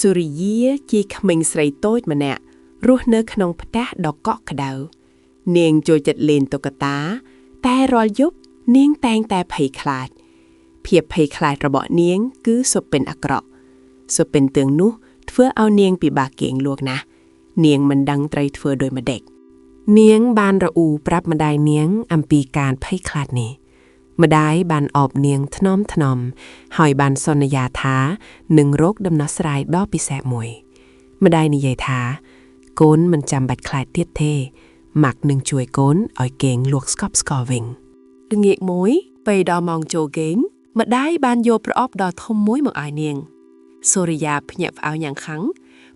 សូរិយាជាក្មេងស្រីតូចម្នាក់រស់នៅក្នុងផ្ទះដ៏កក់ក្ដៅនាងចូលចិត្តលេងតុក្កតា តែរាល់យប់នាងតែងតែភ័យខ្លាច ភាពភ័យខ្លាចរបស់នាង គឺសុបិនអាក្រក់សុបិនទាំងនោះធ្វើឲ្យនាងពិបាកគេងលក់ណាស់នាងមិនដឹងត្រូវធ្វើដោយម្ដេច នាងបានរអ៊ូប្រាប់ម្ដាយនាងអំពីការភ័យខ្លាចនេះម្ដាយបានអបនាងថ្នមថ្នមហើយបានសន្យាថានឹងរកដំណោះស្រាយដ៏ពិសេសមួយ ម្ដាយនិយាយថា កូនមិនចាំបាច់ខ្លាចទៀតទេម៉ាក់នឹងជួយកូនឲ្យគេងលក់ស្កប់ស្កល់វិញ ល្ងាចមួយពេលដល់ម៉ោងចូលគេងម្ដាយបានយកប្រអប់ដ៏ធំមួយមកឲ្យនាងសូរិយាភ្ញាក់ផ្អើលយ៉ាងខ្លាំង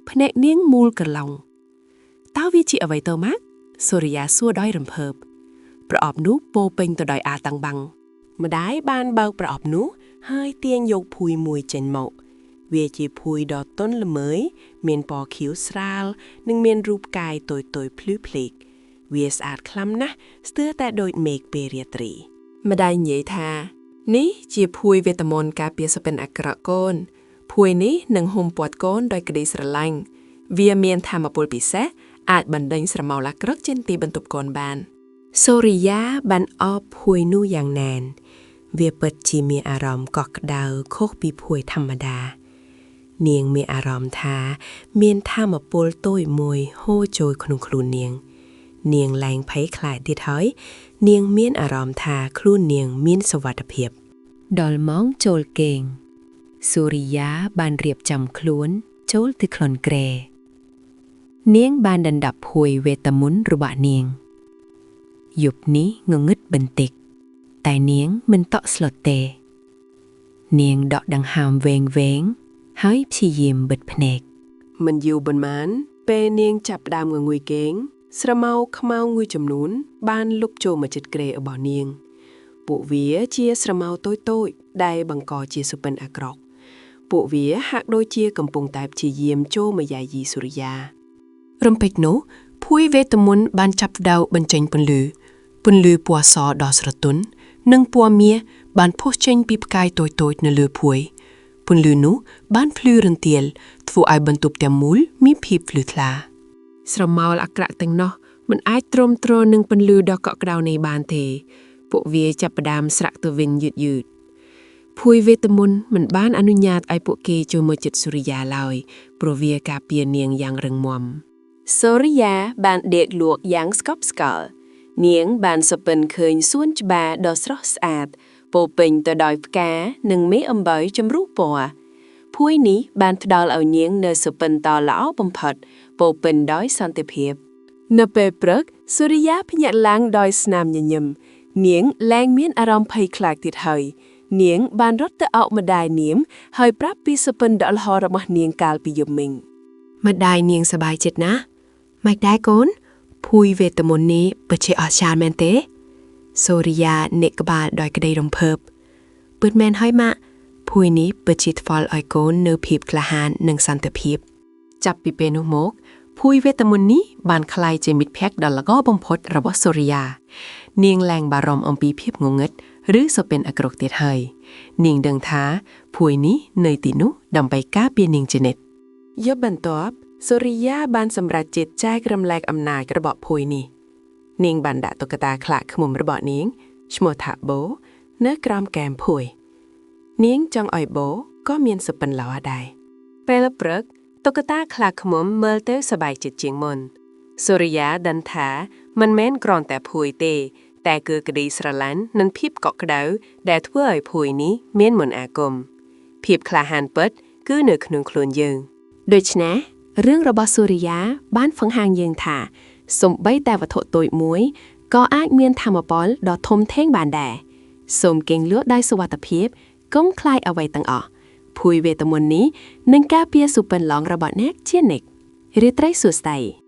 ភ្នែកនាងមូលក្រឡុងតើវាជាអ្វីទៅម៉ាក់សូរិយាសួរដោយរំភើបប្រអប់នោះពោរពេញទៅដោយអាតាំងបាំងម្ដាយបានបើកប្រអប់នោះហើយទាញយកភួយមួយចេញមក វាជាភួយដ៏ទន់ល្មើយមានពណ៌ខៀវស្រាល និងមានរូបកាយតូចៗភ្លឺភ្លេកវាស្អាតខ្លាំងណាស់ស្ទើរតែដូចមេឃពេលរាត្រី ម្ដាយនិយាយថា នេះជាភួយវេទមន្តការពារសុបិនអាក្រក់កូន ភួយនេះនឹងហ៊ុំព័ទ្ធកូនដោយក្តីស្រឡាញ់វាមានធម៌ពលពិសេសអាចបណ្ដេញស្រមោលអាក្រក់ចេញពីបន្ទប់កូនបាន សូរិយាបានអបភួយនោះយ៉ាងណែន វាពិតជាមានអារម្មណ៍កក់ក្ដៅខុសពីភួយធម្មតា នាងមានអារម្មណ៍ថា មានធម៌ពលតូចមួយហូរចូលក្នុងខ្លួននាង នាងឡើងភ័យខ្លាចទៀតហើយ នាងមានអារម្មណ៍ថាខ្លួននាងមានសុវត្ថិភាព ដល់ម៉ោងចូលគេងសូរិយាបានរៀបចំខ្លួនចូលទៅក្នុងគ្រែនាងបានដណ្ដប់ភួយវេទមន្តរបស់នាងយប់នេះងងឹតបន្តិចតែនាងមិនតក់ស្លុតទេ នាងដកដង្ហើមវែងវែងៗហើយព្យាយាមបិទភ្នែក មិនយូរប៉ុន្មានពេលនាងចាប់ផ្ដើមងងុយគេង ស្រមោលខ្មៅមួយចំនួន បានលុបចូលមកជិតគ្រែរបស់នាង ពួកវាជាស្រមោលតូចៗដែលបង្កជាសុបិនអាក្រក់ពួកវាហាក់ដូចជាកំពុងតែព្យាយាមចូលមកយាយីសូរិយា រំពេចនោះភួយវេទមន្តបានចាប់ផ្ដើមបញ្ចេញពន្លឺពន្លឺពណ៌សដ៏ស្រទន់និងពណ៌មាសបានផុសចេញពីផ្កាយតូចៗនៅលើភួយពន្លឺនោះបានភ្លឺរន្ទាលធ្វើឲ្យបន្ទប់ទាំងមូលមានភាពភ្លឺថ្លា ស្រមោលអាក្រក់ទាំងនោះមិនអាចទ្រាំទ្រនឹងពន្លឺដ៏កក់ក្ដៅនេះបានទេ ពួកវាចាប់ផ្ដើមស្រាក់ទៅវិញយឺតយឺតភួយវេទមន្តមិនបានអនុញ្ញាតឲ្យពួកគេចូលមកជិតសូរិយាឡើយព្រោះវាការពារនាងយ៉ាងរឹងមាំ សូរិយាបានដេកលក់យ៉ាងស្កប់ស្កល់នាងបានសុបិនឃើញសួនច្បារដ៏ស្រស់ស្អាតពោរពេញទៅដោយផ្កានិងមេអំបៅចម្រុះពណ៌ភួយនេះបានផ្ដល់ឲ្យនាងនូវសុបិនតល្អបំផុតពោរពេញដោយសន្តិភាព នៅពេលព្រឹកសូរិយាភ្ញាក់ឡើងដោយស្នាមញញឹមនាងលែងមានអារម្មណ៍ភ័យខ្លាចទៀតហើយនាងបានរត់ទៅអោបម្ដាយនាងហើយប្រាប់ពីសុបិនដ៏ល្អរបស់នាងកាលពីយប់មិញ ម្ដាយនាងសប្បាយចិត្តណាស់ម៉េចដែរកូនភួយវេទមន្តនេះពិតជាអស្ចារ្យមែនទេសូរិយានិកក្បាលដោយក្តីរំភើបពិតមែនហើយម៉ាក់ភួយនេះពិតជាថ្វាល់ឲ្យកូននូវភាពក្លាហាននិងសន្តិភាព ចាប់ពីពេលនោះមកភួយវេទមន្តនេះបានក្លាយជាមិត្តភក្តិដ៏ល្អបំផុតរបស់សូរិយា នាងឡើងបារម្ភអំពីភាពងងឹតឬសុបិនអាក្រក់ទៀតហើយ នាងដឹងថាភួយនេះនៅទីនោះដើម្បីការពារនាងជានិច្ច យប់បន្ទាប់សូរិយាបានសម្រេចចិត្តចែករំលែកអំណាចរបស់ភួយនេះ នាងបានដាក់តុក្កតាខ្លាឃ្មុំរបស់នាងឈ្មោះថាបូនៅក្រោមកែមភួយ នាងចង់ឲ្យបូក៏មានសុបិនល្អដែរពេលព្រឹកតុក្កតាខ្លាឃ្មុំមើលទៅសប្បាយចិត្តជាងមុនសូរិយាដឹងថាមិនមែនគ្រាន់តែភួយទេ តែគឺក្តីស្រឡាញ់និងភាពកក់ក្ដៅដែលធ្វើឲ្យភួយនេះមានមន្តអាគមភាពក្លាហានពិតគឺនៅក្នុងខ្លួនយើង ដូច្នេះរឿងរបស់សូរិយាបានបង្ហាញយើងថាសំបីតែវត្ថុតូចមួយក៏អាចមានធម៌ពលដ៏ធំធេងបានដែរសូមគេងលក់ដោយសុវត្ថិភាពកុំខ្លាចអ្វីទាំងអស់ភួយវេទមន្តនេះនឹងការពារសុបិនឡងរបស់អ្នកជានិច្ចរាត្រីសួស្តី។